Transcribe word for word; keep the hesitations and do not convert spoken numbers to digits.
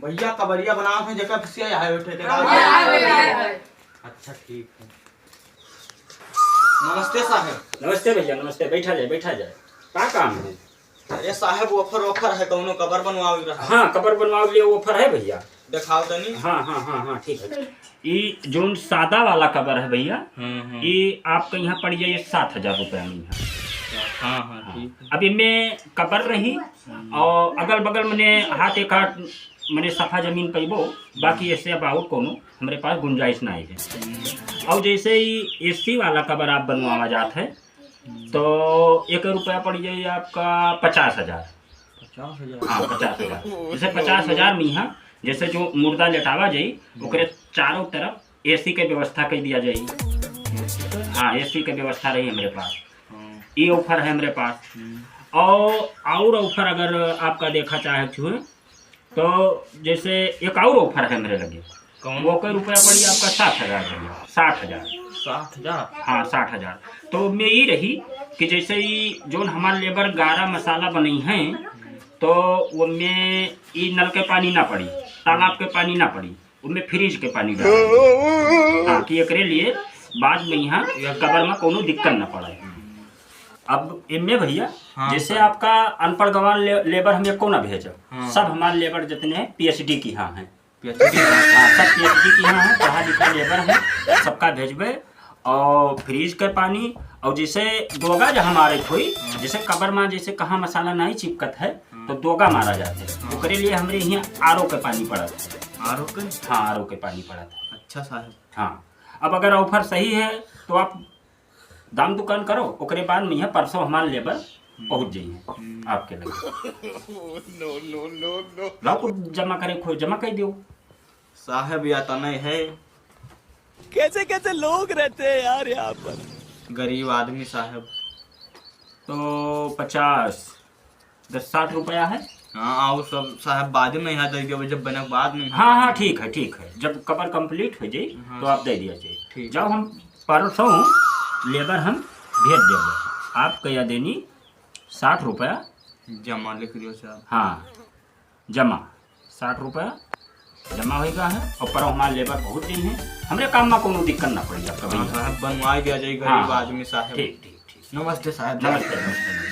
भैया, कबरिया बनावत हैं, जेकर से आए हो ठेकेदार? हाँ, हाँ, हाँ, हाँ। अच्छा, ठीक है। नमस्ते साहब। नमस्ते भैया, नमस्ते। बैठा जाए, बैठा जाए। का काम है? अरे साहब, offer, offer है, कौनो कबर बनवावे रहा। हाँ, कबर बनवावे लिए offer है भैया। दिखाओ तनी। हाँ, हाँ, हाँ, हाँ, ठीक है। ई जोन सादा वाला कबर है भैया, हम्म, हम्म। ई आपके यहाँ पड़ जाए सात हजार रुपया में यहाँ। हाँ, हाँ, हाँ। ठीक है। अब इनमें कबर रही हम्म। और अगल बगल मने हाथ एक हाथ मने सफा जमीन पैबो, बाकी ऐसे अब और कोनो हमरे पास गुंजाइश नहीं है। हम्म। और जैसे ही AC वाला कबर आप बनवावा जात है, हम्म। तो एक रुपया पड़ जाई आपका पचास हजार। पचास हजार? हाँ, पचास हजार। जैसे पचास हजार में यहाँ, जैसे जो मुर्दा लेटावा जाई, हम्म। ओकरे चारों तरफ AC के व्यवस्था कर दिया जाई। हाँ, AC के व्यवस्था रही हमरे पास। हाँ। ये offer है हमरे पास। हम्म। और, और offer अगर आपका देखा चाहे छुए, तो जैसे एक और offer है मेरे लगे। कौन? वो का रुपया पड़ी आपका सात हजार भैया, सात हजार। सात हजार? हाँ, सात हजार। तो मैं ये रही कि जैसे ही जोन हमार labour गारा मसाला बनई हैं, तो वो में ई नल के पानी ना पड़ी, तालाब के पानी ना पड़ी, उनमें fridge के पानी डाल। हाँ, कि एकरे लिए बाद में यहाँ कबर में कोनो दिक्कत ना पड़े। अब इनमें भैया, हाँ, जैसे सर। आपका अनपढ़ गवान ले-, labour हम एको ना भेजब, हाँ। सब हमार labour जितने हैं, PhD की यहाँ हैं। PhD? हाँ, सब PhD की यहाँ हैं, पढ़ा लिखा labour हैं, सबका भेजबे। और fridge के पानी, और जैसे दोगा जो हमारे कोई, हाँ। जैसे कबर में जैसे कहाँ मसाला नहीं चिपकत है, हाँ। तो दोगा मारा जाते हैं। हाँ। ओकरे लिए हमरे यहाँ RO के पानी पड़त है। RO के? हाँ, RO के पानी पड़त है। अच्छा साहब। हाँ, अब अगर offer सही है, तो आप दाम दुकान करो, ओकरे बाद में यहाँ परसों हमार labour हम्म। पहुँच जाइए हम्म। आपके लगे। No, no, no, no। लाओ, कुछ जमा करे, खोज जमा कर दियो। साहब, या तो नहीं है। कैसे कैसे लोग रहते हैं यार यहाँ पर। गरीब आदमी साहब। तो पचास, दस, साठ रुपया है। हाँ, और सब साहब बाद में यहाँ दे देबे, जब बनक बाद में। हाँ, हाँ, ठीक है, ठीक है। जब कबर complete हो जाई, हाँ। तो आप दे दिया जाए। ठीक। जब हम परसों labour हम भेज देबे, आपका या देनी साठ रुपया। जमा लिख दियो साहब। हाँ, जमा साठ रुपया जमा होइगा है और परसों हमार labour पहुँच गई है। हमरे काम में कोनो दिक्कत ना पड़ी आपका हाँ, भैया। साहब, बनवाई दिया जाए, गरीब हाँ, आदमी साहब। ठीक, ठीक, ठीक। नमस्ते साहब। नमस्ते, नमस्ते, नमस्ते।